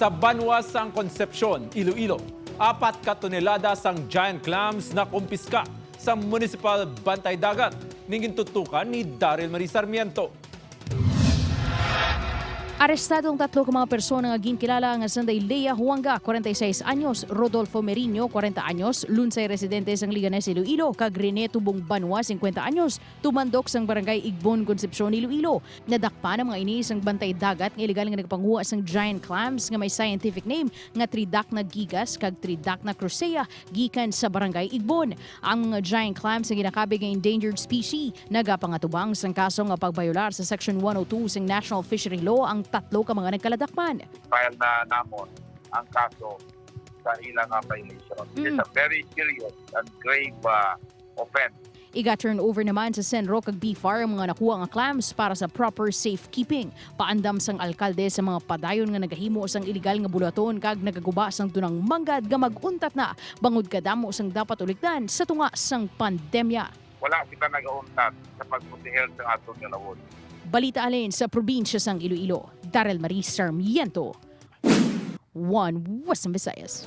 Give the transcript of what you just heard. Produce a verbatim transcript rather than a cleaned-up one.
Sa banwa sang Concepcion, Iloilo, apat ka tonelada sang giant clams nakumpiska sa Municipal Bantay Dagat, ning gintutukan ni Daryl Marie Sarmiento. Arestado ang tatlo ka mga persona nga ginkilala nga sanday Lea Huanga, kwarenta y seis anyos, Rodolfo Meriño, kwarenta anyos, lunsay residente sang Leganes, Iloilo, kag Rene Tubong Banwa, singkwenta anyos, tumandok sang Barangay Igbon, Concepcion, Iloilo. Nadakpan ang mga ini sang bantay dagat nga iligal nga nagpanguha sang giant clams nga may scientific name nga Tridacna gigas kag Tridacna crusea gikan sa Barangay Igbon. Ang mga giant clams nga ginakabig nga endangered species nagapangatubang sang kaso nga pagbayolar sa Section one oh two sang National Fishery Law ang tatlo ka mga nagkaladakpan. File na namon ang kaso sa ila nga violation. It's Mm. a very serious and grave, uh, offense. Iga-turnover naman sa Senro kag BFAR ang mga nakuha nga clams para sa proper safekeeping. Paandam sang alkalde sa mga padayon nga nagahimo sang iligal nga buluhaton kag nagaguba sang dunang manggad nga mag-untat na bangod kadamo sang dapat ulikdan sa tunga sang pandemya. Wala kita nagauntat sa pagproteher sa aton nga lawod. Balita halin sa probinsya sang Iloilo, Daryl Marie Sarmiento, One Western Visayas.